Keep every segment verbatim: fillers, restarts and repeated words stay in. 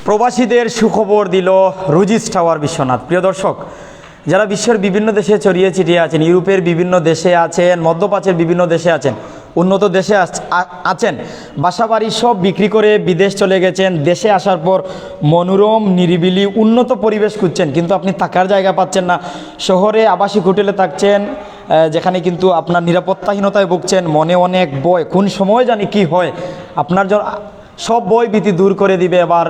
প্রবাসীদের সুখবর দিল রুজিস টাওয়ার বিশ্বনাথ। প্রিয় দর্শক, যারা বিশ্বের বিভিন্ন দেশে ছড়িয়ে ছিটিয়ে আছেন, ইউরোপের বিভিন্ন দেশে আছেন, মধ্যপ্রাচ্যের বিভিন্ন দেশে আছেন, উন্নত দেশে আছ- আ- আছেন, বাসাবাড়ি সব বিক্রি করে বিদেশ চলে গেছেন, দেশে আসার পর মনোরম নিরিবিলি উন্নত পরিবেশ খুঁজছেন, কিন্তু আপনি থাকার জায়গা পাচ্ছেন না। শহরে আবাসিক হোটেলে থাকছেন, আহ, যেখানে কিন্তু আপনার নিরাপত্তাহীনতায় ভুগছেন, মনে অনেক ভয়, কোন সময় জানি কি হয়। আপনার জ- সব ভয় ভীতি দূর করে দিবে এবার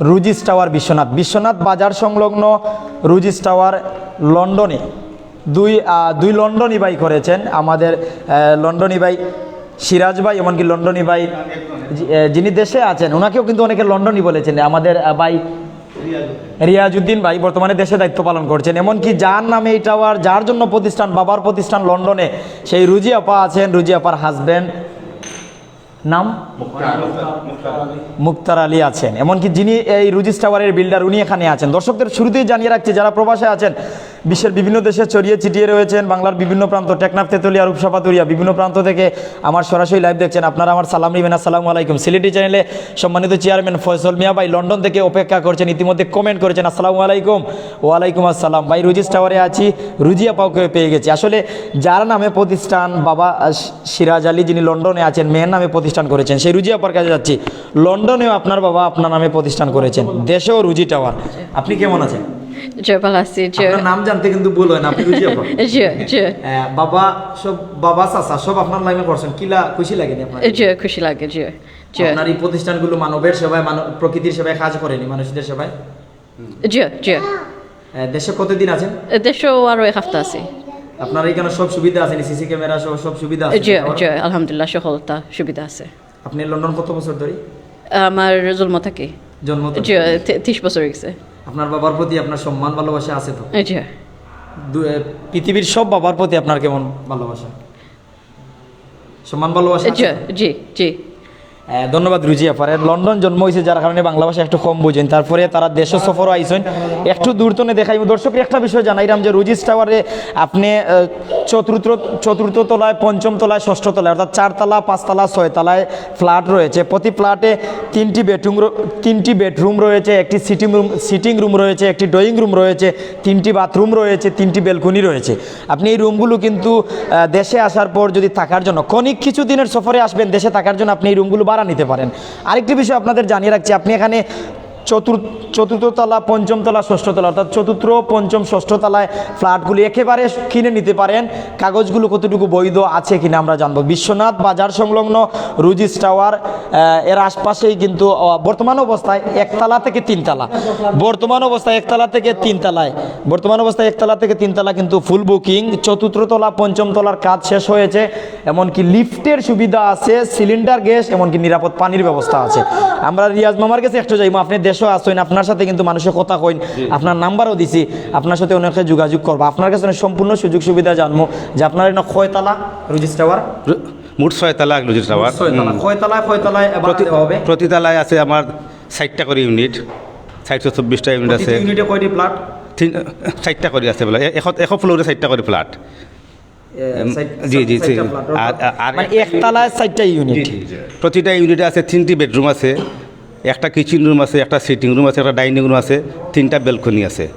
রুজিস টাওয়ার বিশ্বনাথ। বিশ্বনাথ বাজার সংলগ্ন রুজিস টাওয়ার লন্ডনে দুই, আহ, দুই লন্ডনি ভাই করেছেন। আমাদের, আহ, লন্ডনি ভাই সিরাজ ভাই, এমনকি লন্ডনি ভাই, আহ, যিনি দেশে আছেন, ওনাকেও কিন্তু অনেকে লন্ডনি বলেছেন। আমাদের, আহ, ভাই রিয়াজউদ্দিন ভাই বর্তমানে দেশে দায়িত্ব পালন করছেন। এমনকি যার নামে এই টাওয়ার, যার জন্য প্রতিষ্ঠান, বাবার প্রতিষ্ঠান লন্ডনে, সেই রুজি আপা আছেন, রুজি আপার হাজব্যান্ড নাম মুক্তার আলী আছেন। এমনকি যিনি এই রুজিস টাওয়ারের বিল্ডার, উনি এখানে আছেন। দর্শকদের শুরুতেই জানিয়ে রাখছি, যারা প্রবাসে আছেন, বিশ্বের বিভিন্ন দেশে ছড়িয়ে ছিটিয়ে রয়েছেন, বাংলার বিভিন্ন প্রান্ত, টেকনাফ, তেতুলিয়া, রূপসা, পাথুরিয়া, বিভিন্ন প্রান্ত থেকে আমার সরাসরি লাইভ দেখছেন, আপনারা আমার সালাম নেবেন। আসসালামু আলাইকুম। সিলেটি চ্যানেলে সম্মানিত চেয়ারম্যান ফয়সল মিয়া ভাই লন্ডন থেকে অপেক্ষা করছেন, ইতিমধ্যে কমেন্ট করেছেন, "আসসালামু আলাইকুম।" "ওয়ালাইকুম আসসালাম।" ভাই, রুজিস টাওয়ারে আছি, রুজি আপাকেও পেয়ে গেছি। আসলে যার নামে প্রতিষ্ঠান, বাবা, আহ, সিরাজ আলী, যিনি লন্ডনে আছেন, মেয়ের নামে প্রতিষ্ঠান করেছেন, সেই রুজি আপার কাছে যাচ্ছি। লন্ডনেও আপনার বাবা আপনার নামে প্রতিষ্ঠান করেছেন, দেশেও রুজি টাওয়ার। আপনি কেমন আছেন? জি, ভালো আছি। জি। আপনার নাম জানতে কিন্তু ভুল হয় না, আপনি রুজি আপা। জি, জি। আহ, বাবা সব, বাবা চাচা সব আপনার নামে করছেন, কিলা খুশি লাগেনি আপনার? জি, খুশি লাগে। জি, জি। আপনার এই প্রতিষ্ঠানগুলো মানবের সেবায়, মানব, প্রকৃতির সেবায় কাজ করেনি, মানুষদের সেবায়? জি, জি। আহ, দেশে কতদিন আছেন? দেশে আরো এক হাপ্তা আছি। আপনার এখানে সব সুবিধা আছে, সিসি ক্যামেরা সহ সব সুবিধা আছে? জি, জি, আলহামদুলিল্লাহ, সকলতা সুবিধা আছে। আপনি লন্ডন কত বছর ধরে? আমার জন্ম থাকি। জন্ম তো? জি, তি-, তিরিশ বছর হয়ে গেছে। আপনার বাবার প্রতি আপনার সম্মান ভালোবাসা আছে তো? জি। দু-, এ, পৃথিবীর সব বাবার প্রতি আপনার কেমন ভালোবাসা? সম্মান ভালোবাসা আছে জি, তো? জি, জি। আহ, ধন্যবাদ রুজি আপারে। লন্ডন জন্ম হয়েছে, যার কারণে বাংলা ভাষা একটু কম বুঝেন। তারপরে তারা দেশ সফরও আইছেন। একটু দূর তনে দেখাই। দর্শক, একটা বিষয় জানাইলাম যে রুজিস টাওয়ারে আপনি, আহ, চতুর্থ, চতুর্থ তলায়, পঞ্চম তলায়, ষষ্ঠ তলায়, অর্থাৎ চারতলা, পাঁচতলা, ছয় তলায় ফ্ল্যাট রয়েছে। প্রতি ফ্ল্যাটে তিনটি বেডরুম র-, তিনটি বেডরুম রয়েছে, একটি সিটিং রুম, সিটিং রুম রয়েছে, একটি ড্রয়িং রুম রয়েছে, তিনটি বাথরুম রয়েছে, তিনটি ব্যালকনি রয়েছে। আপনি এই রুমগুলো কিন্তু, আহ, দেশে আসার পর যদি থাকার জন্য ক্ষণিক কিছু দিনের সফরে আসবেন, দেশে থাকার জন্য আপনি এই রুমগুলো ভাড়া নিতে পারেন। আরেকটি বিষয় আপনাদের জানিয়ে রাখছি, আপনি এখানে চতুর্থ, চতুর্থ তলা, পঞ্চম তলা, ষষ্ঠ তলা, অর্থাৎ চতুর্থ, পঞ্চম, ষষ্ঠ তলায় ফ্ল্যাটগুলি একেবারে কিনে নিতে পারেন। কাগজগুলো কতটুকু বৈধ আছে কিনা আমরা জানবো। বিশ্বনাথ বাজার সংলগ্ন রুজিস টাওয়ার, আহ, এর আশপাশেই কিন্তু, আহ, বর্তমান অবস্থায় একতলা থেকে তিনতলা, বর্তমান অবস্থায় একতলা থেকে তিনতলায়, বর্তমান অবস্থায় একতলা থেকে তিনতলা কিন্তু ফুল বুকিং। চতুর্থ তলা, পঞ্চম তলার কাজ শেষ হয়েছে, এমনকি লিফটের সুবিধা আছে, সিলিন্ডার গ্যাস, এমনকি নিরাপদ পানির ব্যবস্থা আছে। আমরা রিয়াজ মামার কাছে একটু যাইবো, আপনি দেশও আছেন, আপনার সাথে কিন্তু মানুষে কথা কইন, আপনার নাম্বারও দিছি, আপনার সাথে অনেকে যোগাযোগ করবো। আপনার কাছে অনেক সম্পূর্ণ সুযোগ সুবিধা জানবো যে আপনার এখানে কয়তলা রুজিস টাওয়ার? মোট ছয় তলা এক রুজিস টাওয়ার। ছয় তলা। হুম। কয় তলায় কয় তলায় ভাড়া প্রতি দেওয়া হবে? প্রতি তলায় আছে আমার ষাটটা করে ইউনিট, ষাটশো চব্বিশটা ইউনিট প্রতিটি আছে। ইউনিটে কয়টি ফ্ল্যাট? তিন, ষাটটা করে আছে বলে, এ-, এখন এখন ফ্লোরে ষাটটা করে ফ্ল্যাট। এ, ষাট, জি, জি, জি। ষাটটা ফ্ল্যাট। আর, আর, আর মানে একতলায় ষাটটা ইউনিট। জি, জি, জি। প্রতিটা ইউনিটে আছে তিনটি বেডরুম আছে, একটা কিচেন রুম আছে, একটা সিটিং রুম আছে, একটা ডাইনিং রুম আছে, তিনটা ব্যালকনি আছে,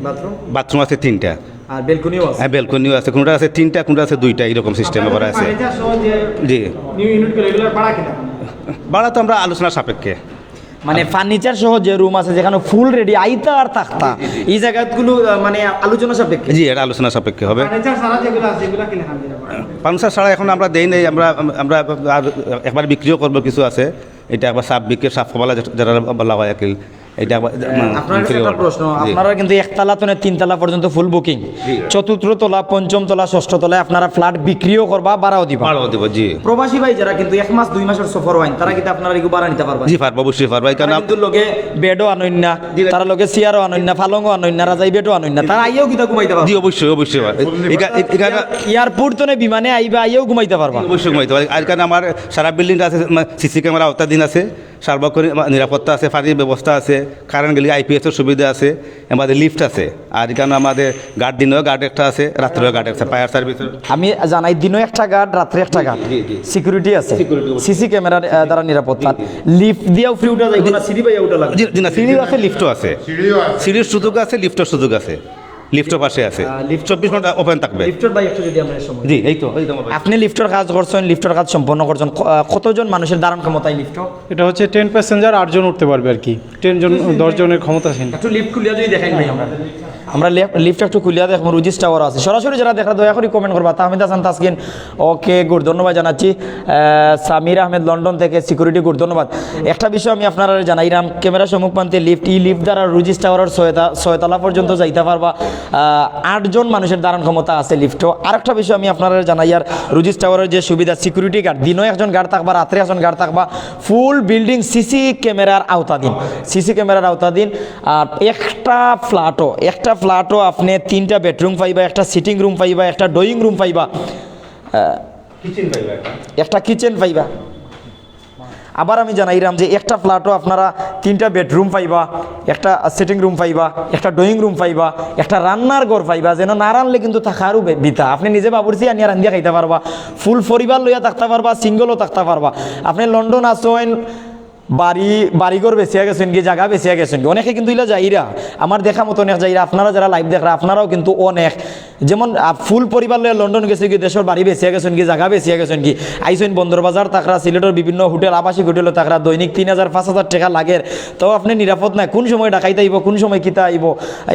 বাথরুম? বাথরুম আছে তিনটা। আর ব্যালকনিও আছে? হ্যাঁ, ব্যালকনিও আছে, কোনটা আছে তিনটা, কোনটা আছে দুইটা, এরকম সিস্টেমে করা আছে। ফার্নিচার সহ যে জি। নিউ ইউনিট করে এগুলোর ভাড়া কিনা? ভাড়া তো আমরা আলোচনা সাপেক্ষে। মানে ফার্নিচার সহ যে রুম আছে যেখানে ফুল রেডি আইতা আর থাকতা, এই জায়গাগুলো, আহ, মানে আলোচনা সাপেক্ষে? জি, এটা আলোচনা সাপেক্ষে হবে। ফার্নিচার ছাড়া যেগুলো আছে এগুলো কিনে খান দিতে পারেন। ফার্নিচার ছাড়া এখন আমরা দেই নাই, আমরা আমরা আর একবার বিক্রিও করবো কিছু আছে, এটা একবার সাব বিক্রি, সাব কমালা যেটা বলা হয় আর কি, এটা একবার আপনার কাছে বিক্রি একটা করবো। প্রশ্ন, জি। আপনারা কিন্তু একতলা থেকে তিনতলা পর্যন্ত ফুল বুকিং, জি। চতুর্থ তলা, পঞ্চম তলা, ষষ্ঠ তলায় আপনারা ফ্ল্যাট বিক্রিও করবা, ভাড়াও দিবা। ভাড়াও দিব, জি। প্রবাসী ভাই যারা কিন্তু এক মাস দুই মাসের সফর হইন, তারা কিন্তু আপনারা এগুলো ভাড়া নিতে পারবেন? জি পারবো, অবশ্যই পারবো, এই কারণে তারা কিন্তু লগে বেডও আনইন না, জি। তারা লগে চেয়ারও আনইন না, ফালংও আনইন না, রাজাই বেডও আনইন না, তারা আইয়াও কিন্তু ঘুমাইতে পারবা। জি অবশ্যই, অবশ্যই পারবো। এখা- এ- এখানে এয়ারপোর্ট থেকে বিমানে আইবা, আইয়াও ঘুমাইতে পারবা। অবশ্যই ঘুমাইতে পারবো, আর কারণে আমার সারা বিল্ডিংটা আছে, সিসি ক্যামেরা আওতাধীন আছে, সার্বক্ষণিক আমার নিরাপত্তা আছে, পানির ব্যবস্থা আছে, কারেন্ট গেলে আইপিএস এর সুবিধা আছে, এর মধ্যে লিফট আছে। আর এখানে আমাদের গার্ড, দিনেও গার্ড একটা আছে, রাত্রেও গার্ড একটা, ফায়ার সার্ভিসের। আমি জানাই, দিনও একটা গার্ড, রাত্রে একটা গার্ড, জি, জি। সিকিউরিটি আছে, সিকিউরিটি। সিসি ক্যামেরা দ্বারা নিরাপত্তা। লিফট দিয়েও ফ্রি উঠা যায় না, সিঁড়ি বাইয়া উঠা লাগে? জি, জি না, সিঁড়ি আছে, লিফটও আছে। সিঁড়িও আছে। সিঁড়ির সুযোগ আছে, লিফটের সুযোগ আছে। লিফটও পাশে আছে। আহ, লিফট চব্বিশ ঘন্টা ওপেন থাকবে। লিফটর ভাই একটু যদি আমরা সময় জি, এই তো, এই তো আমার ভাই। আপনি লিফটর কাজ করছেন, লিফটর কাজ সম্পন্ন করছেন, ক-, আহ, কতজন মানুষের ধারণ ক্ষমতা এই লিফট? এটা হচ্ছে টেন প্যাসেঞ্জার, আটজন উঠতে পারবে আর কি। টেন জন, দশ জনের ক্ষমতাসীন। একটু লিফট খুলিয়া যদি দেখাই ভাই আমরা। আমরা লিফট একটু খুলিয়া দেখবো, রুজিস টাওয়ার আছে। সরাসরি যারা দেখরা দয়া করে কমেন্ট করবা। তাহমিদ হাসান তাসকিন, ওকে, গুড, ধন্যবাদ জানাচ্ছি। আহ, সামির আহমেদ লন্ডন থেকে, সিকিউরিটি গুড, ধন্যবাদ। একটা বিষয় আমি আপনারা জানাইরাম, ক্যামেরা সম্মুখ প্রান্তে লিফট, এই লিফট দ্বারা রুজিস টাওয়ারের ছয়তা-, ছয়তলা পর্যন্ত যাইতে পারবা। আহ, আটজন মানুষের ধারণ ক্ষমতা আছে লিফটও। আরেকটা বিষয় আমি আপনারা জানাইয়ার, রুজিস টাওয়ারের যে সুবিধা, সিকিউরিটি গার্ড, দিনও একজন গার্ড থাকবা, রাত্রে একজন গার্ড থাকবা, ফুল বিল্ডিং সিসি ক্যামেরার আওতাধীন, সিসি ক্যামেরার আওতাধীন। আর একটা ফ্ল্যাটও, একটা ফ্ল্যাটও আপনি তিনটা বেডরুম পাইবা, একটা সিটিং রুম পাইবা, একটা ড্রয়িং রুম পাইবা, আহ, একটা কিচেন পাইবা। আবার আমি জানাইরাম যে একটা ফ্ল্যাটও আপনারা তিনটা বেডরুম পাইবা, একটা সিটিং রুম পাইবা, একটা ড্রয়িং রুম পাইবা, একটা রান্নার ঘর পাইবা, যেন না রানলে কিন্তু থাকারও বে-, বিতা। আপনি নিজে বাবুর্চি আনিয়া রান্ধিয়া খাইতা পারবা, ফুল পরিবার লইয়া থাকতা পারবা, সিঙ্গলও থাকতা পারবা। আপনি লন্ডন আছইন, বাড়ি, বাড়িঘর বেচিয়া গেছইন কি, জাগা বেচিয়া গেছইন কি, অনেকে কিন্তু ইলা যাইরা, আমার দেখা মতো অনেক যাইরা, আপনারা যারা লাইভ দেখরা, আপনারাও কিন্তু অনেক, যেমন, আহ, ফুল পরিবার লইয়া লন্ডন গেছে কি, দেশর বাড়ি বেচিয়া গেছইন কি, জাগা বেচিয়া গেছইন কি, আইছইন বন্দরবাজার থাকরা, সিলেটর বিভিন্ন হোটেল, আবাসিক হোটেলও থাকরা, দৈনিক তিন হাজার, পাঁচ হাজার টেকা লাগের, তো আপনি নিরাপদ নাই, কোন সময় ডাকাইত আইবো, কোন সময় কিতা আইবো,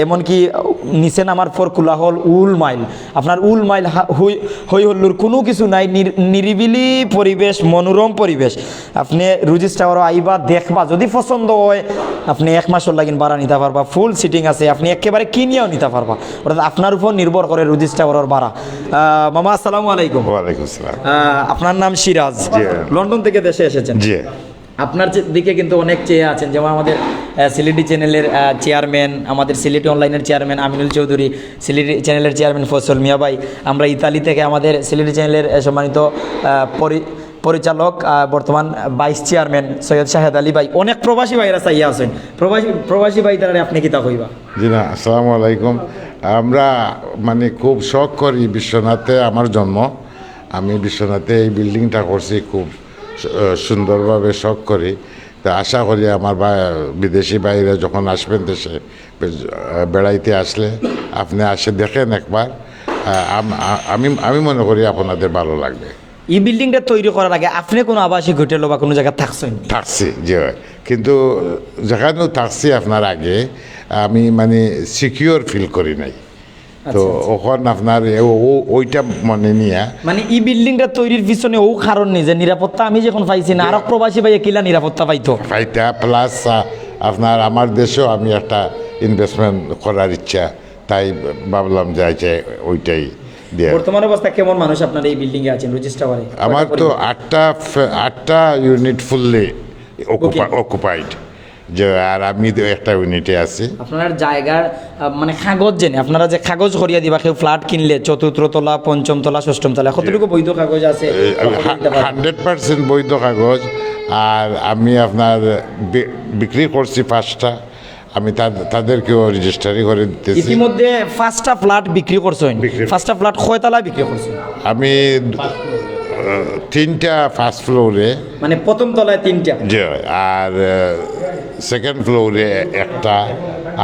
এমনকি, আহ, নিচে নামার পর কোলাহল, উল মাইল, আপনার উল মাইল হা-, হই, হই হল্লুর কোনো কিছু নাই, নির-, নিরিবিলি পরিবেশ, মনোরম পরিবেশ। আপনি রুজিস টাওয়ারও আইবা, দেখবা, যদি পছন্দ হয়, আপনি এক মাসর লাগিন ভাড়া নিতা পারবা, ফুল সিটিং আছে, আপনি একেবারে কিনিয়াও নিতা পারবা। অর্থাৎ আপনার উপর নির্ভর করে রুজিস টাওয়ারর ভাড়া। আহ, মামা, আসসালামু আলাইকুম। ওয়ালাইকুম আসসালাম। আহ, আপনার নাম সিরাজ, জি। লন্ডন থেকে দেশে এসেছেন। জি। আপনার চে-, দিকে কিন্তু অনেক চেয়ে আছেন, যেমন আমাদের, আহ, সিলেটি চ্যানেলের, আহ, চেয়ারম্যান, আমাদের সিলেটি অনলাইনের চেয়ারম্যান আমিনুল চৌধুরী, সিলেটি চ্যানেলের চেয়ারম্যান ফয়সল মিয়া ভাই, আমরা ইতালি থেকে আমাদের সিলেটি চ্যানেলের, আহ, সম্মানিত, আহ, পরি-, পরিচালক, আহ, বর্তমান ভাইস চেয়ারম্যান সৈয়দ শাহেদ আলী ভাই, অনেক প্রবাসী ভাইরা চাইয়া আছেন। প্রবাসী, প্রবাসী ভাই তারা আপনি কিতা কইবা? জি না, আসসালামু আলাইকুম। আমরা মানে খুব শখ করি, বিশ্বনাথে আমার জন্ম, আমি বিশ্বনাথে এই বিল্ডিংটা করছি, খুব সু-, সুন্দরভাবে শখ করি। তো আশা করি আমার বা-, বিদেশি ভাইরা যখন আসবেন দেশে, বে-, বেড়াইতে আসলে আপনি আসে দেখেন একবার। আহ, আম-, আ-, আমি, আমি মনে করি আপনাদের ভালো লাগবে। এই বিল্ডিংটা তৈরি করার আগে আপনি কোনো আবাসিক হোটেল বা কোনো জায়গা থাকছেন? থাকছি, জি হয়, কিন্তু যেখানেও থাকছি আপনার আগে, আমি মানে সিকিউর ফিল করি নাই। তো আচ্ছা, আচ্ছা। ওখান আপনার এ-, ও-, ও-, ওইটা মনে নিয়া মানে এই বিল্ডিংটা তৈরির পিছনে ও কারণ নেই যে নিরাপত্তা আমি যখন পাইছি না, আরো প্রবাসী ভাইয়ে কিলা নিরাপত্তা পাইতো? ফাইটা প্লাস আপনার আমার দেশেও আমি একটা ইনভেস্টমেন্ট করার ইচ্ছা, তাই ভাবলাম যে আচ্ছা ওইটাই দিয়ে। বর্তমান অবস্থা কেমন মানুষ আপনার এই বিল্ডিং এ আছেন, রুজিস টাওয়ারে? আমার তো আটটা ফে-, আটটা ইউনিট ফুললি Booking। অকুপাইড, যে আর আমি তো একটা ইউনিটে আছি। আপনার জায়গার, আহ, মানে কাগজ জেনে, আপনারা যে কাগজ করিয়া দিবা, কেউ ফ্ল্যাট কিনলে চতুর্থ তলা, পঞ্চম তলা, ষষ্ঠম তলা, কতটুকু বৈধ কাগজ আছে? হান্ড্রেড পার্সেন্ট বৈধ কাগজ। আর আমি আপনার বি-, বিক্রি করছি পাঁচটা, আমি তাদ-, তাদেরকেও রেজিস্টারি করে দিতেছি। ইতিমধ্যে পাঁচটা ফ্ল্যাট বিক্রি করছেন। বিক্রি। পাঁচটা ফ্ল্যাট কয়তলায় বিক্রি করছেন? আমি আহ, তিনটা ফার্স্ট ফ্লোরে, মানে প্রথম তলায় তিনটা। যে আর সেকেন্ড ফ্লোরে একটা,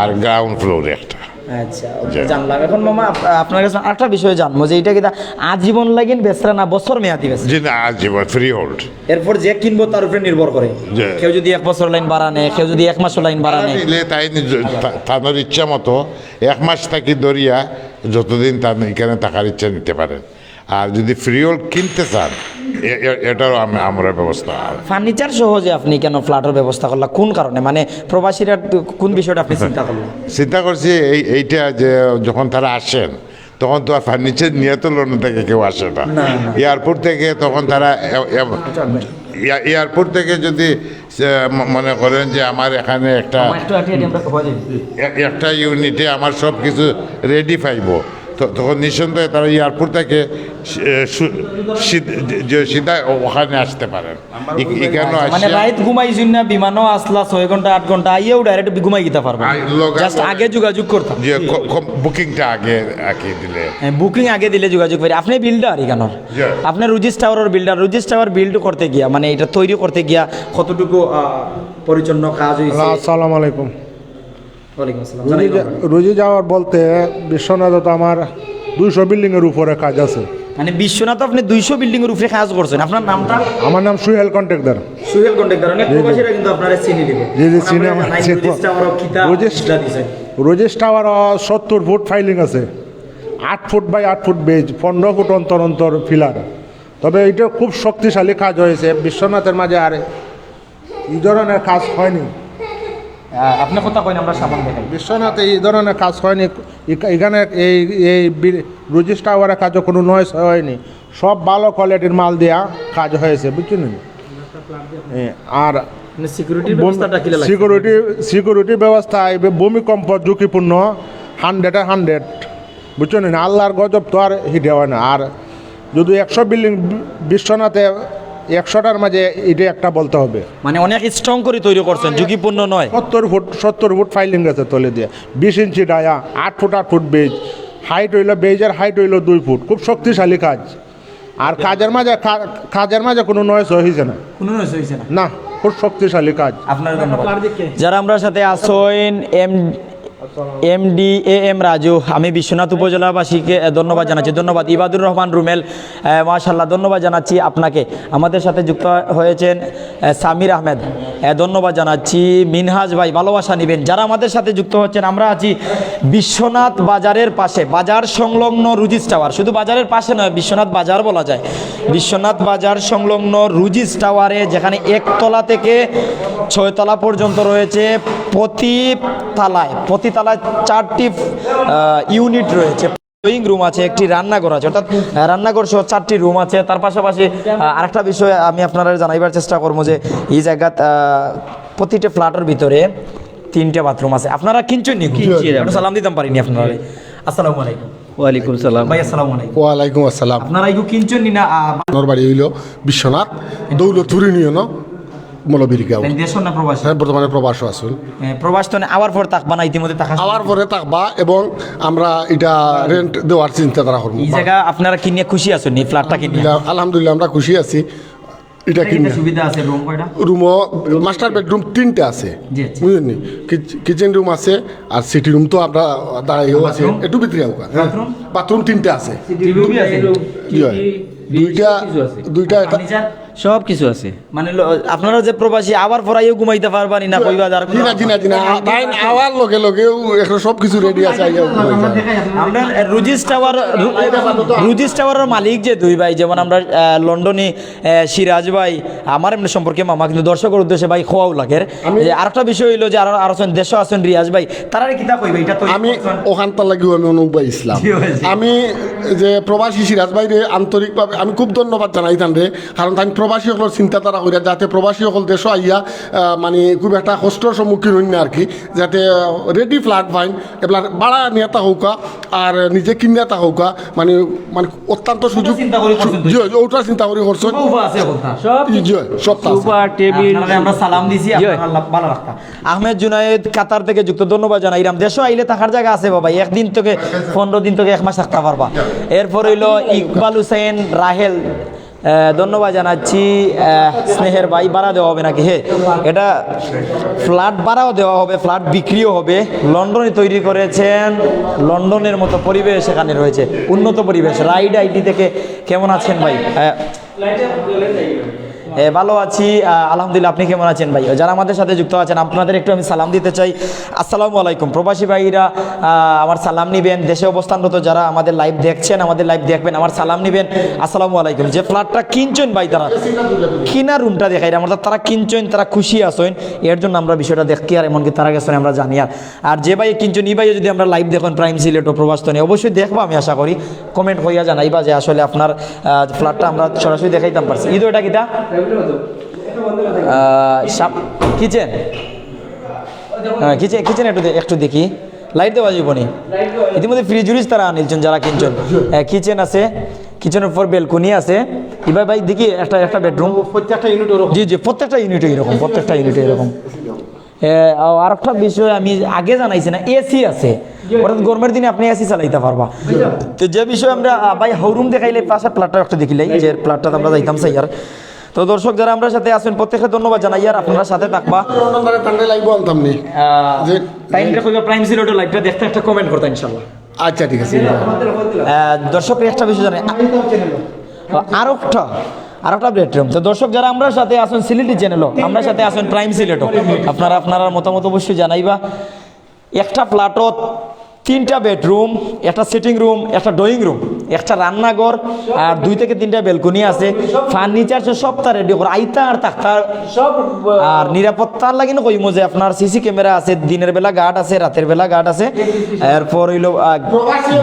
আর গ্রাউন্ড ফ্লোরে একটা। আচ্ছা, ওকে, জানলাম। এখন মামা, আপ-, আপনার কাছে আরেকটা বিষয় জানবো যে এটা কিতা আজীবন লাগিন বেচরা না বছর মেয়াদি বেচরা? জি না, আজীবন ফ্রি হোল্ড। এরপর যে কিনবো তার উপরে নির্ভর করে। জি। কেউ যদি এক বছর লাইন ভাড়া নেয়, কেউ যদি এক মাস লাইন ভাড়া নেয়। নিলে তাই নিজ-, তা-, তানোর ইচ্ছা মতো এক মাস থাকি ধরিয়া যতদিন তার এখানে থাকার ইচ্ছা নিতে পারেন। আর যদি ফ্রি হোল্ড কিনতে চান, এ-, এ-, এটারও আম-, আমরা ব্যবস্থা আছে। ফার্নিচার সহ যে আপনি কেন ফ্ল্যাটের ব্যবস্থা করলা, কোন কারণে? মানে প্রবাসীরা তো কোন বিষয়টা আপনি চিন্তা করলেন? চিন্তা করছি এই, এইটা যে যখন তারা আসেন, তখন তো আর ফার্নিচার নিয়ে তো লন্ডন থেকে কেউ আসে না। না, না। এয়ারপোর্ট থেকে তখন তারা এ-, এ-, এয়া-, এয়ারপোর্ট থেকে যদি, এ, ম-, মনে করেন যে আমার এখানে একটা, আমার একটু আটি আটি আমরা হয়ে যাবে। এ-, একটা ইউনিটে আমার সব কিছু রেডি পাইবো, তখন নিঃসন্দেহে তারা এয়ারপোর্ট থেকে সি-, এ, সু-, সিধ-, যে সিধা ওখানে আসতে পারেন। এ-, এখানে আচ্ছা, মানে আসিয়া রাইত ঘুমাইছইন না, বিমানও আসলা ছয় ঘন্টা আট ঘন্টা, আইয়াও ডাইরেক্ট ঘুমাই দিতা পারবা। আই, লগে জাস্ট লগে। আগে যোগাযোগ করতা। যে ক-, ক-, বুকিংটা আগে আগে দিলে। হ্যাঁ, বুকিং আগে দিলে যোগাযোগ করি। আপনি বিল্ডার এখানোর? জি। আপনি রুজিস টাওয়ারর বিল্ডার। রুজিস টাওয়ার বিল্ড করতে গিয়া, মানে এটা তৈরি করতে গিয়া কতটুকু আহ, পরিচ্ছন্ন কাজ হয়েছে? আসসালামু আলাইকুম। ওয়ালাইকুম আসসালাম। রুজি জানাই জা- বাবা। রুজি যাওয়ার বলতে বিশ্বনাথে তো আমার দুইশো বিল্ডিং এর উপরে কাজ আছে। মানে বিশ্বনাথ আপনি দুইশো বিল্ডিং এর উপরে কাজ করছেন, আপনার নামটা? আমার নাম সুহেল কন্ট্রাক্টর। সুহেল কন্ট্রাক্টর, অনেক প্রবাসীরা কিন্তু আপনারা চিনি দিবে। জি, জি, ওরা চিনি, বলে, আমার "নাই, চিনি। রুজিস টাওয়ারও কিতা রুজিস- কিতা দিছেন?" রুজিস টাওয়ার সত্তর ফুট ফাইলিং আছে, আট ফুট বাই আট ফুট বেজ, পনেরো ফুট অন্তর অন্তর ফিলার। তবে এটা খুব শক্তিশালী কাজ হয়েছে বিশ্বনাথের মাঝে, আর এই ধরনের কাজ হয়নি। আহ, আপনি কথা কইন, আমরা সামান দেখাই। বিশ্বনাথে এই ধরনের কাজ হয়নি। এখ- এখানে এই এই বি- রুজিস টাওয়ারের কাজও কোনো নয়েস হয়নি, সব ভালো কোয়ালিটির মাল দেয়া কাজ হয়েছে, বুঝছেন? এ, আর মানে সিকিউরিটির ব্যবস্থাটা কি লাগে? সিকিউরিটি সিকিউরিটি ব্যবস্থা, এই ভূমিকম্প ঝুঁকিপূর্ণ, হান্ড্রেডে হান্ড্রেড, বুঝছেন? আল্লাহর গজব তো আর হিটে হয় না। আর যদি একশো বিল্ডিং বিশ্বনাথে একশোটার মাঝে এটা একটা বলতে হবে। মানে অনেক স্ট্রং করে তৈরি করছেন, ঝুঁকিপূর্ণ নয়। সত্তর ফুট সত্তর ফুট ফাইলিং আছে তলে দিয়ে, বিশ ইঞ্চি ডায়া, আট ফুট আট ফুট বেজ, হাইট হইলো, বেজের হাইট হইলো দুই ফুট। খুব শক্তিশালী কাজ। আর কাজের মাঝে কা- কাজের মাঝে কোনো নয়েস হয়েছে না। কোনো নয়েস হয়েছে না। না, খুব শক্তিশালী কাজ। আপনার ধন্যবাদ। যারা আমরা সাথে আছেন, M MD A M Raju, আমি বিশ্বনাথ উপজেলাবাসীকে আহ, ধন্যবাদ জানাচ্ছি। ধন্যবাদ ইবাদুর রহমান রুমেল, আহ, মাশাআল্লাহ, ধন্যবাদ জানাচ্ছি আপনাকে। আমাদের সাথে যুক্ত হয়েছেন আহ, সামির আহমেদ, আহ, ধন্যবাদ জানাচ্ছি। মিনহাজ ভাই, ভালোবাসা নিবেন। যারা আমাদের সাথে যুক্ত হচ্ছেন, আমরা আছি বিশ্বনাথ বাজারের পাশে, বাজার সংলগ্ন রুজিস টাওয়ার। শুধু বাজারের পাশে নয়, বিশ্বনাথ বাজার বলা যায়। বিশ্বনাথ বাজার সংলগ্ন রুজিস টাওয়ারে, যেখানে একতলা থেকে ছয়তলা পর্যন্ত রয়েছে, প্রতি তালায় প্রতি তালায় চারটি ইউনিট রয়েছে। ড্রয়িং রুম আছে, একটি রান্নাঘর আছে, অর্থাৎ আহ, রান্নাঘর সহ চারটি রুম আছে। তার পাশাপাশি আহ, আরেকটা বিষয় আমি আপনারা জানাইবার চেষ্টা করবো যে এই জায়গাত আহ, প্রতিটা ফ্ল্যাটের ভিতরে তিনটা বাথরুম আছে। আপনারা কিনছেন নি? কিনছি, একটু সালাম দিতাম পারিনি আপনারা। আসসালামু আলাইকুম। ওয়ালাইকুম সালাম। ভাই, আসসালামু আলাইকুম। ওয়ালাইকুম আসসালাম। আপনারা এগু কিনছেন নি না? আহ, আমার বাড়ি হইল বিশ্বনাথ, দৌলতপুর ইউনিয়ন, মৌলভীরগাঁও। দেশর না প্রবাসী? হ্যাঁ, বর্তমানে প্রবাসও আছইন। এ, প্রবাস তো আবার পর থাকবা না, ইতিমধ্যে থাকা। আবার পরে থাকবা এবং আমরা এটা রেন্ট দেওয়ার চিন্তাধারা করবো। এই জায়গা আপনারা কিনে খুশি আছেন, এই ফ্ল্যাটটা কিনে? আলহামদুলিল্লাহ, আলহামদুলিল্লাহ, আমরা খুশি আছি। এটা এটা কিনে কিনে সুবিধা আছে, রুম কয়টা? রুমও, মাস্টার বেডরুম তিনটা আছে, জি, আচ্ছা। বুঝলেন নি? কিচ- কিচেন রুম আছে, আর সিটিং রুম তো আমরা দাঁড়াইও আছে, বাথরুম? একটু ভিতরে আউকা, হ্যাঁ। বাথরুম? বাথরুম তিনটা আছে। টিভি আছে? জি হয়। দুইটা, দুইটা এটা ফার্নিচার? সব কিছু আছে। মানে লো- আপনারা যে প্রবাসী, আবার পরাইও ঘুমাইতা পারবা নি না, কইবা যার জি না, জি না, জি না। আ-, তাই আওয়ার লগে লগেও এখন সব কিছু রেডি আছে, আইয়া উপরে যায়। আমরা রুজিস টাওয়ার, রু-, রুজিস টাওয়ারের মালিক যে দুই ভাই, যেমন আমরা আহ, লন্ডনী আহ, সিরাজ ভাই, আমার এমনি সম্পর্কে মামা, কিন্তু দর্শকের উদ্দেশ্যে ভাই খোয়াও লাগের। যে আরেকটা বিষয় হইলো যে আরো আরো আছেন, দেশও আছেন রিয়াজ ভাই, তারারে কিতা কইবে? এটা তো আমি ওখানটার লাগিও আমি অনুবাই ইসলাম। জি, ভাই, জি। আমি যে প্রবাসী সিরাজ ভাইরে আন্তরিকভাবে আমি খুব ধন্যবাদ জানাই তানরে, কারণ তাই প্রবাসী সকলের চিন্তাধারা করিয়া যাতে প্রবাসী সকল দেশও আইয়া আহ, মানে খুব একটা কষ্টর সম্মুখীন হইন না আর কি, যাতে রেডি ফ্ল্যাট পাইন, এবার ভাড়া নিয়ে তা হউকা আর নিজে কিনে তা হউকা, মানে মানে অত্যন্ত সুযোগ। চিন্তা করি করছেন তো? জি, জি, ওটা চিন্তা করি করছেন। উপায় আছে কথা। সব জি, সব তা আছে। Super table. আপনারা আমরা সালাম দিছি, জি। আপনারা আল্লাহ ভালো রাখতা। আহমেদ জুনায়েদ কাতার থেকে যুক্ত, ধন্যবাদ জানাই। ইরাম দেশও আইলে থাকার জায়গা আছে বাবা, একদিন থেকে পনেরো দিন থেকে এক মাস থাকতে পারবা। এরপর হইলো ইকবাল হুসেন রাহেল, আহ, ধন্যবাদ জানাচ্ছি। আহ, স্নেহের ভাই, ভাড়া দেওয়া হবে নাকি? হ্যাঁ, এটা ফ্ল্যাট ভাড়াও দেওয়া হবে, ফ্ল্যাট বিক্রিও হবে। লন্ডনে তৈরি করেছেন, লন্ডনের মতো পরিবেশ এখানে রয়েছে, উন্নত পরিবেশ। রাইড আইডি থেকে কেমন আছেন ভাই? আহ, এ, ভালো আছি, আহ, আলহামদুলিল্লাহ। আপনি কেমন আছেন ভাই? যারা আমাদের সাথে যুক্ত আছেন, আপনাদের একটু আমি সালাম দিতে চাই। আসসালামু আলাইকুম। প্রবাসী ভাইরা, আহ, আমার সালাম নিবেন। দেশে অবস্থানরত যারা আমাদের লাইভ দেখছেন, আমাদের লাইভ দেখবেন, আমার সালাম নিবেন। আসসালামু আলাইকুম। যে ফ্ল্যাটটা কিনছেন ভাই, তারা কিনা রুমটা দেখাই, আমার তারা কিনছেন, তারা খুশি আছেন, এর জন্য আমরা বিষয়টা দেখি আর এমনকি তারা গেছেন আমরা জানি। আর আর যে ভাই কিনছেন, ই ভাই যদি আমরা লাইভ দেখেন প্রাইম সিলেট ও প্রবাস তনে, অবশ্যই দেখবা, আমি আশা করি। কমেন্ট করিয়া জানাইবা যে আসলে আপনার আহ, ফ্ল্যাটটা আমরা সরাসরি দেখাইতাম পারছি। ইদো এটা কিতা? আহ, সাপ-, কিচেন। হ্যাঁ, কিচেন, কিচেন একটু দে-, একটু দেখি। লাইট দেওয়া যাইব নি? ইতিমধ্যে ফ্রিজ উরিজ তারা আনিলছেন, যারা কিনছেন। কিচেন আছে, কিচেনের পর বেলকনি আছে। এবার ভাই দেখি একটা একটা বেডরুম। প্রত্যেকটা ইউনিট ওরকম। জি জি, প্রত্যেকটা ইউনিটে এরকম, প্রত্যেকটা ইউনিটে এরকম। এ, আর একটা বিষয় আমি আগে জানাইছি না, এসি আছে, অর্থাৎ গরমের দিনে আপনি এসি চালাইতে পারবা। তো যে বিষয়ে আমরা আহ, ভাই হৌরুম দেখাইলে পাশে প্লাটটা একটু দেখিলাই, যে প্লাটটা আমরা যাইতাম চাই আর। তো দর্শক যারা আমরা সাথে আছেন প্রত্যেককে ধন্যবাদ জানাই, আর আপনারা সাথে থাকবা। লন্ডন তারে ঠান্ডা লাগবো আনতাম নি। যে টাইমটা কইবা প্রাইম সিলেটর লাইভটা দেখতে একটা কমেন্ট করতে ইনশাল্লাহ। আচ্ছা, ঠিক আছে। আহ, দর্শক একটা বিষয় জানাই, আরোকটা আরোকটা বেডরুম। তো দর্শক যারা আমরা সাথে আছেন সিলেটি চ্যানেলও, আমরা সাথে আছেন প্রাইম সিলেটও, আপনারা আপনারা মতামত অবশ্যই জানাইবা। একটা ফ্ল্যাটত তিনটা বেডরুম, একটা সিটিং রুম, একটা ড্রয়িং রুম, একটা রান্নাঘর, আর দুই থেকে তিনটা বেলকনি আছে। ফার্নিচার সে সবটা রেডি করে আইতা আর থাকতা। সব আর নিরাপত্তার লাগি না কইমু যে আপনার সিসি ক্যামেরা আছে, দিনের বেলা গার্ড আছে, রাতের বেলা গার্ড আছে, এরপর হইলো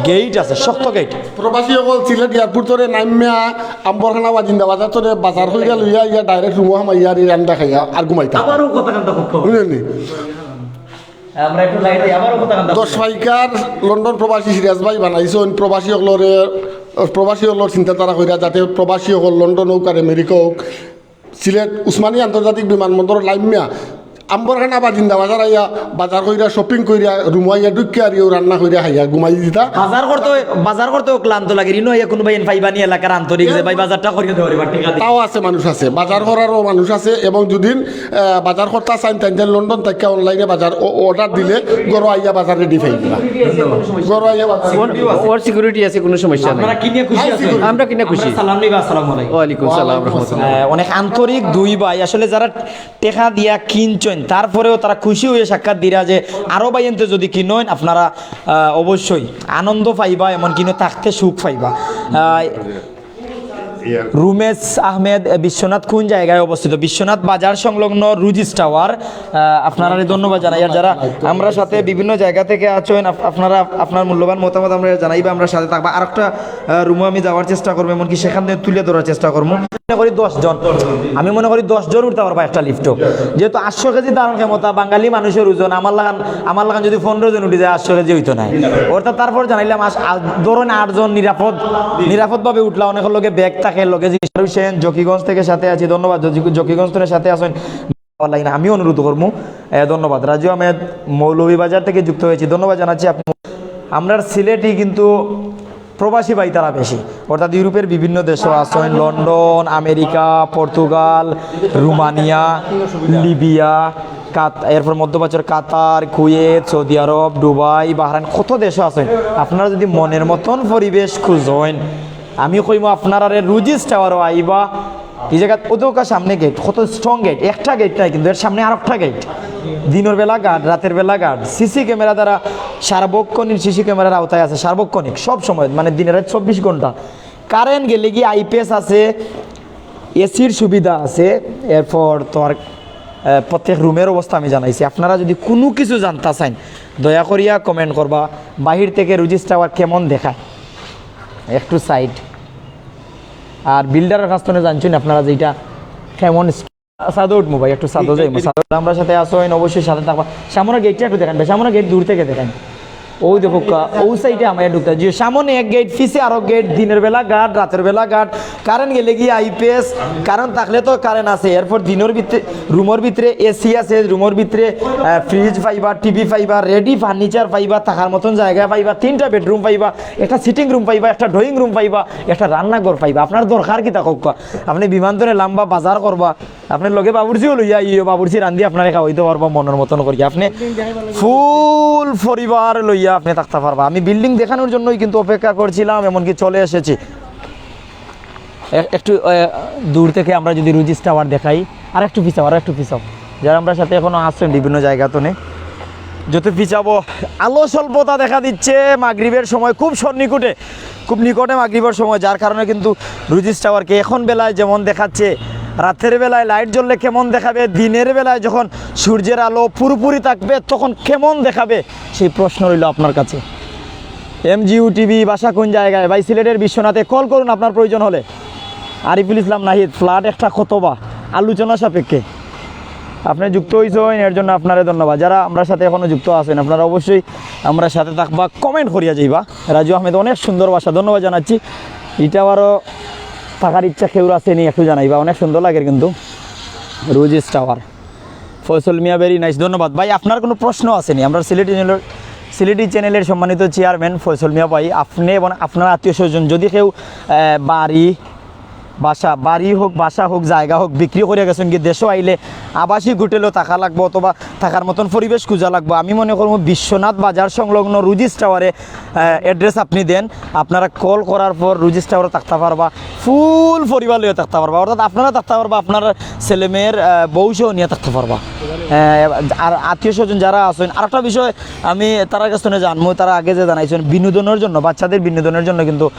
গেট আছে, শক্ত গেট। প্রবাসী অকল সিলেট এয়ারপোর্ট ধরে নামিয়া আম্বরখানা বা জিন্দাবাজার ধরে বাজার করিয়া লইয়া ইয়া ডাইরেক্ট রুমো হামাইয়া আর এই রান্না খাইয়া আর ঘুমাইতা। আবারও কথা কান্তা খুব বুঝলেন নি? আমরা একটু লাইটে আবারও কথা কান্তা দশ পাইকার লন্ডন প্রবাসী সিরাজ ভাই বানাইছইন। প্রবাসী অকলরে প্রবাসী অকলর চিন্তাধারা কইরা যাতে প্রবাসী অকল লন্ডন হোক আর আমেরিকা হোক, সিলেট উসমানী আন্তর্জাতিক বিমানবন্দর লামিয়া আম্বরখানা বা জিন্দাবাজার আইয়া বাজার কইরা, শপিং কইরা, রুমো আইয়া ঢুকিয়া আর ইউ রান্না কইরা খাইয়া ঘুমাই দিতা। বাজার করতে বাজার করতেও ক্লান্ত লাগে, রিনো ইয়া কোনো ভাই পাইবানি এলাকার আন্তরিক যে ভাই বাজারটা করিয়া দেওয়ার এবার ঠিক আছে। তাও আছে, মানুষ আছে, বাজার করারও মানুষ আছে। এবং যদি আহ, বাজার করতা চাইন তাই লন্ডন থেকে অনলাইনে বাজার অর্ডার দিলে ঘরো আইয়া বাজার রেডি পাইবা। ঘরো আইয়া বাজার ওর সিকিউরিটি আছে, কোনো সমস্যা নাই। আপনারা কি নিয়ে খুশি আছেন? আমরা কিনা খুশি। সালাম নিবা, আসসালামু আলাইকুম। ওয়ালাইকুম সালাম রহমতুল্লাহ। আহ, অনেক আন্তরিক দুই ভাই, আসলে যারা টেকা দিয়া কিনছেন তারপরেও তারা খুশি হইয়া সাক্ষাৎ দিরা যে আরো ভাই এনতে যদি কিনইন আপনারা আহ, অবশ্যই আনন্দ পাইবা, এমনকি ইনো থাকতে সুখ পাইবা। আহ, রুমেশ আহমেদ, আহ, বিশ্বনাথ কোন জায়গায় অবস্থিত? বিশ্বনাথ বাজার সংলগ্ন রুজিস টাওয়ার। আহ, আপনারারে ধন্যবাদ জানাই। আর যারা আমরা সাথে বিভিন্ন জায়গা থেকে আছেন, আপ- আপনারা আপনার মূল্যবান মতামত আমরা জানাইবা, আমরা সাথে থাকবা। আর একটা রুমও আমি যাওয়ার চেষ্টা করবো, এমনকি সেখান থেকে তুলে ধরার চেষ্টা করবো। মনে করি দশ জন, আমি মনে করি দশ জন উঠতে পারবা একটা লিফটও, যেহেতু আটশো কেজি ধারণ ক্ষমতা, বাঙালি মানুষের ওজন, আমার লাগান আমার লাগান যদি পনেরো জন উঠি যায়, আটশো কেজি হইতো না। অর্থাৎ তারপর জানাইলাম আস- আ- ধরেন আট জন নিরাপদ নিরাপদভাবে উঠলা। অনেকের লগে ব্যাগ থাকে, লগে জিনিস। হুসেন জকিগঞ্জ থেকে সাথে আছি, ধন্যবাদ। জকি- জকিগঞ্জ থেকে সাথে আছেন, online আমি অনুরোধ করবো। এ, ধন্যবাদ। রাজু আহমেদ মৌলভীবাজার থেকে যুক্ত হয়েছি, ধন্যবাদ জানাচ্ছি আপনি। আমরা সিলেটি কিন্তু প্রবাসী ভাই তারা বেশি, অর্থাৎ ইউরোপের বিভিন্ন দেশও আছেন, London, America, Portugal, Romania, Libya, কাত- এরপর মধ্যপ্রাচ্যের কাতার, কুয়েত, সৌদি আরব, দুবাই, বাহরাইন, কত দেশও আছেন। আপনারা যদি মনের মতন পরিবেশ খুঁজেন, আমি কইমু আপনারা রে রুজিস টাওয়ারও আইবা। এই জায়গাত অতকা সামনে গেট, কত স্ট্রং গেট, একটা গেট নাই কিন্তু এর সামনে আরেকটা গেট। দিনের বেলা গার্ড, রাতের বেলা গার্ড, সিসি ক্যামেরা দ্বারা সার্বক্ষণিক সিসি ক্যামেরার আওতায় আছে, সার্বক্ষণিক সব সময়, মানে দিনে রাত চব্বিশ ঘন্টা। কারেন্ট গেলে কি আইপিএস আছে, এসির সুবিধা আছে। এরপর তোমার আহ, প্রত্যেক রুমের অবস্থা আমি জানাইছি। আপনারা যদি কোনো কিছু জানতা চাইন, দয়া করিয়া কমেন্ট করবা। বাহির থেকে রুজিস টাওয়ার কেমন দেখায় একটু সাইড, আর বিল্ডারের কাছ থেকে জানছেন আপনারা যে এটা কেমন। ছাদো উঠবো ভাই, একটু ছাদো যাইবো। ছাদো আমরা সাথে আসো, অবশ্যই সাথে থাকবা। সামনে গেটটা একটু দেখেন ভাই, সামনে গেট দূর থেকে দেখেন। ও দেখো কা- ও সাইডে আমার ঢুকতে জি, সামনে এক গেট, পিছে আরো গেট, দিনের বেলা গার্ড, রাতের বেলা গার্ড। কারেন্ট গেলে কি আইপিএস, কারেন্ট থাকলে তো কারেন্ট আছে। এরপর দিনের ভিতরে রুমের ভিতরে এসি আছে, রুমের ভিতরে ফ্রিজ পাইবা, টিভি পাইবা, রেডি ফার্নিচার পাইবা, থাকার মতন জায়গা পাইবা, তিনটা বেডরুম পাইবা, একটা সিটিং রুম পাইবা, একটা ড্রয়িং রুম পাইবা, একটা রান্নাঘর পাইবা। আপনার দরকার কিতা কউক্কা? আপনি বিমানতনে লাম্বা বাজার করবা, আপনার লগে বাবুর্চিও লইয়া ইয়ে বাবুর্চি রান্ধি আপনারে খাওয়াইতে পারবা মনের মতন করি। আপনি ফুল পরিবার লইয়া আপনি থাকতে পারবা। আমি বিল্ডিং দেখানোর জন্যই কিন্তু অপেক্ষা করছিলাম, এমনকি চলে এসেছি। এ- একটু আহ, দূর থেকে আমরা যদি রুজিস টাওয়ার দেখাই, আর একটু পিছাও, আর একটু পিছাও। যারা আমরা সাথে এখনো আসছেন বিভিন্ন জায়গা তো নেই, যত পিছাবো, আলো স্বল্পতা দেখা দিচ্ছে মাগরিবের সময়, খুব সন্নিকটে, খুব নিকটে মাগরিবের সময়, যার কারণে কিন্তু রুজিস টাওয়ারকে এখন বেলায় যেমন দেখাচ্ছে, রাতের বেলায় লাইট জ্বললে কেমন দেখাবে, দিনের বেলায় যখন সূর্যের আলো পুরোপুরি থাকবে তখন কেমন দেখাবে, সেই প্রশ্ন রইল আপনার কাছে। এমজিউ টিভি, বাসা কোন জায়গায়? ভাই সিলেটের বিশ্বনাথে, কল করুন আপনার প্রয়োজন হলে। আরিফুল ইসলাম নাহিদ, ফ্ল্যাট একটা কত বা আলোচনা সাপেক্ষে। আপনি যুক্ত হইছেন, এর জন্য আপনারে ধন্যবাদ। যারা আমরার সাথে এখনো যুক্ত আছেন, আপনারা অবশ্যই আমরার সাথে থাকবা, কমেন্ট করিয়া যাইবা। রাজু আহমেদ, অনেক সুন্দর ভাষা, ধন্যবাদ জানাচ্ছি। ইটা আবারও থাকার ইচ্ছা কেউর আছে নি, একটু জানাইবা, অনেক সুন্দর লাগে কিন্তু। রুজিস টাওয়ার, ফয়সল মিয়া, ভেরি নাইস, ধন্যবাদ ভাই। আপনার কোনো প্রশ্ন আছে নি? আমরা সিলেটি চ্যানেলের, সিলেটি চ্যানেলের সম্মানিত চেয়ারম্যান ফয়সল মিয়া ভাই, আপনি এবং আপনার আত্মীয় স্বজন যদি কেউ আহ, বাড়ি বাসা, বাড়ি হোক, বাসা হোক, জায়গা হোক, বিক্রি করিয়া গেছেন গিয়া, দেশো আইলে আবাসিক হোটেলো থাকা লাগবো অথবা থাকার মতন পরিবেশ খুঁজা লাগবো। আমি মনে করবো বিশ্বনাথ বাজার সংলগ্ন রুজিস টাওয়ারে, আহ, অ্যাড্রেস আপনি দেন, আপনারা কল করার পর রুজিস টাওয়ারে থাকতে পারবা, ফুল পরিবার লইয়া থাকতে পারবা, অর্থাৎ আপনারা থাকতে পারবা, আপনার ছেলে মেয়ের, আহ, বউ সহ নিয়ে থাকতে পারবা। আহ, আর আত্মীয় স্বজন যারা আছেন, আর একটা বিষয় আমি তারার কাছ থেকে জানবো, তারা আগে যে জানাইছেন বিনোদনের জন্য, বাচ্চাদের বিনোদনের জন্য কিন্তু, আহ,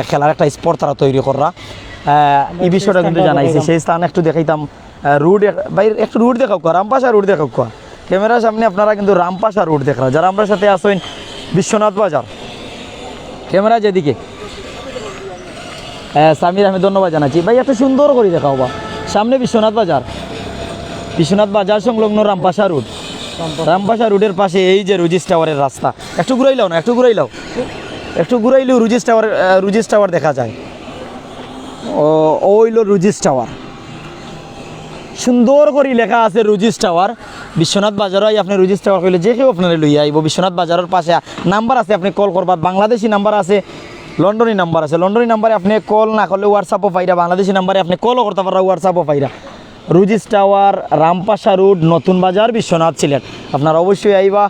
খেলার একটা স্পট তারা তৈরি কররা। আহ, এই বিষয়টা কিন্তু জানাইছে, সেই স্থান একটু দেখাইতাম। আহ, রোড এক-, ভাই, একটু রোড দেখাও কোয়া, রামপাশা রোড দেখাও কোয়া। ক্যামেরার সামনে আপনারা কিন্তু রামপাশা রোড দেখরা। যারা আমরার সাথে আছেন বিশ্বনাথ বাজার, ক্যামেরা যেদিকে, আহ, সামির আহমেদ, ধন্যবাদ জানাচ্ছি ভাই। একটু সুন্দর করে দেখাও বা, সামনে বিশ্বনাথ বাজার, বিশ্বনাথ বাজার সংলগ্ন রামপাশা রোড, রামপাশা রোডের পাশে এই যে রুজিস টাওয়ারের রাস্তা। একটু ঘুরাইলাও না, একটু ঘুরাইলাও, একটু ঘুরাইলেও রুজিস টাওয়ার, আহ, রুজিস টাওয়ার দেখা যায়। ও, ও হইল রুজিস টাওয়ার। সুন্দর করি লেখা আছে রুজিস টাওয়ার। বিশ্বনাথ বাজারো আই আপনি রুজিস টাওয়ার কইলে যে কেউ আপনারে লইয়া আইবো। বিশ্বনাথ বাজারের পাশে নাম্বার আছে, আপনি কল করবা। বাংলাদেশি নাম্বার আছে, লন্ডনি নাম্বার আছে। লন্ডনি নাম্বারে আপনি কল না করলে WhatsApp-ও পাইরা। বাংলাদেশি নাম্বারে আপনি কলও করতে পাররা, WhatsApp-ও পাইরা। রুজিস টাওয়ার, রামপাশা রোড, নতুন বাজার, বিশ্বনাথ, সিলেট। আপনারা অবশ্যই আইবা,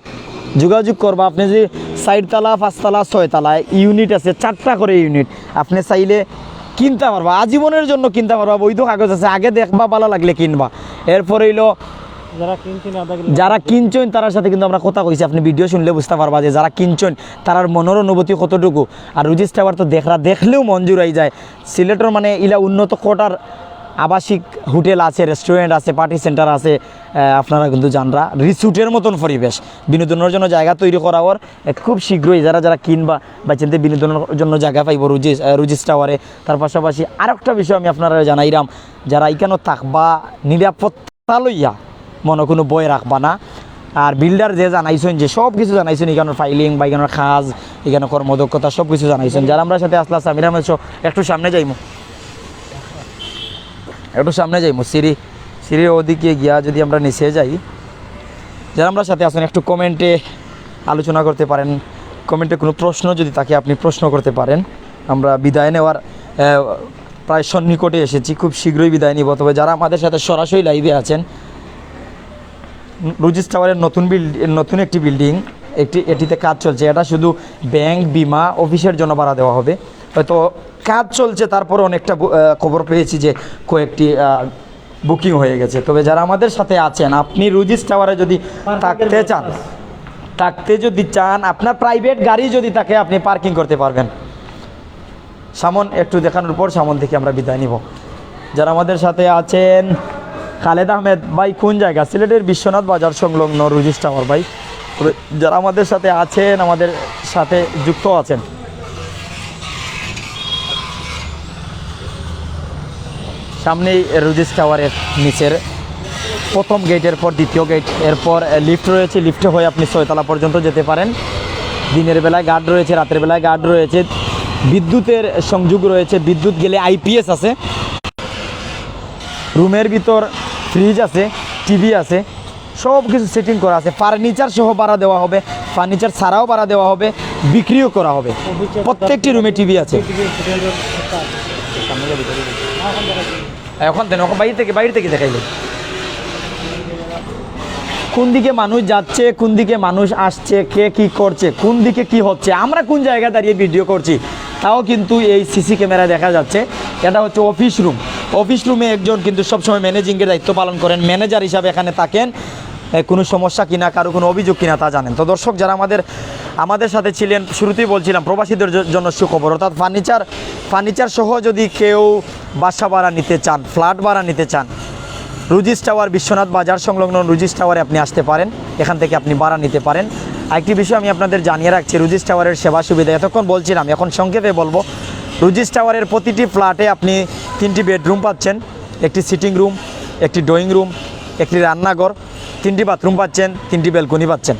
যোগাযোগ করবা। আপনি যে চাইরতলা, পাঁচতলা, ছয়তলায় ইউনিট আছে, চারটা করে ইউনিট। আপনি চাইলে কিনতে পারবা, আজীবনের জন্য কিনতে পারবা, বৈধ কাগজ আছে। আগে দেখবা, ভালা লাগলে কিনবা। এরপরে হইলো যারা কিনছেন, আধা কিলো যারা কিনছেন, তারার সাথে কিন্তু আমরা কথা কইছি। আপনি ভিডিও শুনলে বুঝতে পারবা যে যারা কিনছেন, তারার মনের অনুভূতি কতটুকু। আর রুজিস টাওয়ার তো দেখরা, দেখলেও মন জুড়াই যায়। সিলেটের মানে ইলা উন্নত কোয়ার্টার, আবাসিক হোটেল আছে, রেস্টুরেন্ট আছে, পার্টি সেন্টার আছে, আহ, আপনারা কিন্তু জানরা, রিসোর্টের মতন পরিবেশ, বিনোদনের জন্য জায়গা তৈরি করা ওর। এ, খুব শীঘ্রই যারা যারা কিনবা বা চিনতে বিনোদনের জন্য জায়গা পাইবো রুজিস, আহ, রুজিস টাওয়ারে। তার পাশাপাশি আরেকটা বিষয় আমি আপনারা জানাইরাম, যারা এখানে থাকবা, নিরাপত্তা লইয়া মনে কোনো ভয় রাখবা না। আর বিল্ডার যে জানাইছেন, যে সব কিছু জানাইছেন, এখানোর ফাইলিং বা এখানোর কাজ, এখানে কর্মদক্ষতা সব কিছু জানাইছেন। যারা আমরার সাথে আসলা, সামির আহমেদ সহ, একটু সামনে যাইমু, একটু সামনে যাইমু, সিঁড়ি, সিঁড়ির ওদিকে গিয়া যদি আমরা নিচে যাই, যারা আমরার সাথে আছেন একটু কমেন্টে আলোচনা করতে পারেন, কমেন্টে কোনো প্রশ্ন যদি থাকে আপনি প্রশ্ন করতে পারেন। আমরা বিদায় নেওয়ার, আহ, প্রায় সন্নিকটে এসেছি, খুব শীঘ্রই বিদায় নিব। তবে যারা আমাদের সাথে সরাসরি লাইভে আছেন, রুজিস টাওয়ারের নতুন বিল্ড-, নতুন একটি বিল্ডিং, একটি, এটিতে কাজ চলছে। এটা শুধু ব্যাংক, বিমা, অফিসের জন্য ভাড়া দেওয়া হবে। হয়তো কাজ চলছে, তারপরে অনেকটা বু-, আহ, খবর পেয়েছি যে কয়েকটি, আহ, বুকিং হয়ে গেছে। তবে যারা আমাদের সাথে আছেন, আপনি রুজিস টাওয়ারে যদি থাকতে চান, থাকতে যদি চান, আপনার প্রাইভেট গাড়ি যদি থাকে, আপনি পার্কিং করতে পারবেন। সামন একটু দেখানোর পর সামন থেকে আমরা বিদায় নিব। যারা আমাদের সাথে আছেন, খালেদ আহমেদ ভাই, কোন জায়গা? সিলেটের বিশ্বনাথ বাজার সংলগ্ন রুজিস টাওয়ার ভাই। তবে যারা আমাদের সাথে আছেন, আমাদের সাথে যুক্ত আছেন, সামনেই রুজিস টাওয়ারের নিচের প্রথম গেট, এরপর দ্বিতীয় গেট, এরপর, আহ, লিফট রয়েছে, লিফটে হয়ে আপনি ছয়তলা পর্যন্ত যেতে পারেন। দিনের বেলায় গার্ড রয়েছে, রাতের বেলায় গার্ড রয়েছে, বিদ্যুতের সংযোগ রয়েছে, বিদ্যুৎ গেলে আইপিএস আছে, রুমের ভিতর ফ্রিজ আছে, টিভি আছে, সব কিছু সেটিং করা আছে। ফার্নিচার সহ ভাড়া দেওয়া হবে, ফার্নিচার ছাড়াও ভাড়া দেওয়া হবে, বিক্রিও করা হবে। প্রত্যেকটি রুমে টিভি আছে। এখন দেন, ওখান বাইরে থেকে, বাইরে থেকে দেখাইলে কোন দিকে মানুষ যাচ্ছে, কোন দিকে মানুষ আসছে, কে কি করছে, কোন দিকে কি হচ্ছে, আমরা কোন জায়গায় দাঁড়িয়ে ভিডিও করছি, তাও কিন্তু এই সিসি ক্যামেরায় দেখা যাচ্ছে। এটা হচ্ছে অফিস রুম। অফিস রুমে একজন কিন্তু সবসময় ম্যানেজিংয়ের দায়িত্ব পালন করেন, ম্যানেজার হিসাবে এখানে থাকেন। এ, কোনো সমস্যা কিনা, কারো কোনো অভিযোগ কিনা, তা জানেন। তো দর্শক, যারা আমাদের, আমাদের সাথে ছিলেন, শুরুতেই বলছিলাম প্রবাসীদের জ-, জন্য সুখবর, অর্থাৎ ফার্নিচার, ফার্নিচার সহ যদি কেউ বাসা ভাড়া নিতে চান, ফ্ল্যাট ভাড়া নিতে চান, রুজিস টাওয়ার, বিশ্বনাথ বাজার সংলগ্ন রুজিস টাওয়ারে আপনি আসতে পারেন, এখান থেকে আপনি ভাড়া নিতে পারেন। আরেকটি বিষয় আমি আপনাদের জানিয়ে রাখছি, রুজিস টাওয়ারের সেবা সুবিধা এতক্ষণ বলছিলাম, এখন সংক্ষেপে বলবো। রুজিস টাওয়ারের প্রতিটি ফ্ল্যাটে আপনি তিনটি বেডরুম পাচ্ছেন, একটি সিটিং রুম, একটি ড্রয়িং রুম, একটি রান্নাঘর, তিনটি বাথরুম পাচ্ছেন, তিনটি ব্যালকনি পাচ্ছেন।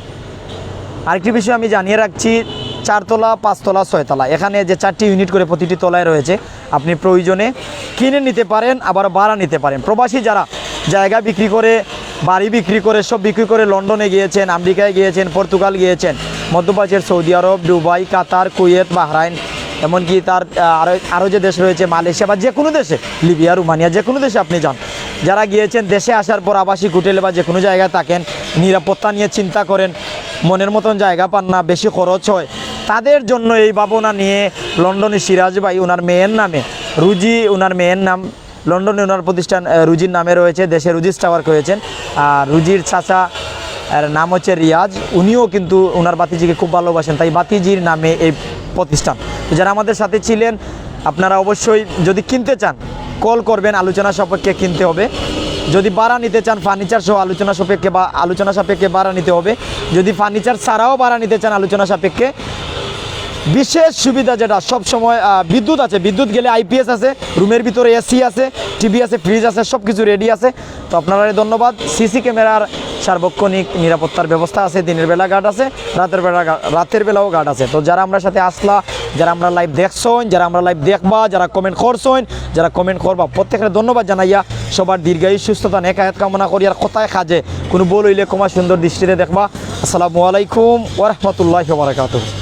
আরেকটি বিষয় আমি জানিয়ে রাখছি, চারতলা, পাঁচতলা, ছয়তলা, এখানে যে চারটি ইউনিট করে প্রতিটি তলায় রয়েছে, আপনি প্রয়োজনে কিনে নিতে পারেন, আবার ভাড়া নিতে পারেন। প্রবাসী যারা জায়গা বিক্রি করে, বাড়ি বিক্রি করে, সব বিক্রি করে লন্ডনে গিয়েছেন, আমেরিকায় গিয়েছেন, পর্তুগাল গিয়েছেন, মধ্যপ্রাচ্যের সৌদি আরব, দুবাই, কাতার, কুয়েত, বাহরাইন, এমনকি তার আহ, আরও আরও যে দেশ রয়েছে, মালয়েশিয়া বা যে কোনো দেশে, লিবিয়া, রোমানিয়া, যে কোনো দেশে আপনি যান, যারা গিয়েছেন, দেশে আসার পর আবাসিক হোটেলে বা যে কোনো জায়গায় থাকেন, নিরাপত্তা নিয়ে চিন্তা করেন, মনের মতন জায়গা পান না, বেশি খরচ হয়, তাদের জন্য এই ভাবনা নিয়ে লন্ডনি সিরাজ ভাই ওনার মেয়ের নামে, রুজি ওনার মেয়ের নাম, লন্ডনে ওনার প্রতিষ্ঠান আহ, রুজির নামে রয়েছে, দেশে রুজিস টাওয়ার করেছেন। আর রুজির চাচা এর নাম হচ্ছে রিয়াজ, উনিও কিন্তু ওনার ভাতিজিকে খুব ভালোবাসেন, তাই ভাতিজির নামে এই প্রতিষ্ঠান। তো যারা আমাদের সাথে ছিলেন, আপনারা অবশ্যই যদি কিনতে চান, কল করবেন, আলোচনা সাপেক্ষে কিনতে হবে। যদি ভাড়া নিতে চান, ফার্নিচার সহ আলোচনা সাপেক্ষে বা আলোচনা সাপেক্ষে ভাড়া নিতে হবে। যদি ফার্নিচার ছাড়াও ভাড়া নিতে চান আলোচনা সাপেক্ষে, বিশেষ সুবিধা যেটা, সব সময় আহ, বিদ্যুৎ আছে, বিদ্যুৎ গেলে আইপিএস আছে, রুমের ভিতরে এসি আছে, টিভি আছে, ফ্রিজ আছে, সব কিছু রেডি আছে। তো আপনারারে ধন্যবাদ। সিসি ক্যামেরার সার্বক্ষণিক নিরাপত্তার ব্যবস্থা আছে, দিনের বেলা গার্ড আছে, রাতের বেলা গা- রাতের বেলাও গার্ড আছে। তো যারা আমরার সাথে আসলা, যারা আমরার লাইভ দেখছইন, যারা আমরার লাইভ দেখবা, যারা কমেন্ট করছইন, যারা কমেন্ট করবা, প্রত্যেকের ধন্যবাদ জানাইয়া সবার দীর্ঘায়ু, সুস্থতা, নেক হায়াত কামনা করি। আর কথায় কাজে কোনো ভুল হইলে ক্ষমা সুন্দর দৃষ্টিতে দেখবা। আসসালামু আলাইকুম ওয়া রাহমাতুল্লাহি ওয়া বারাকাতুহু।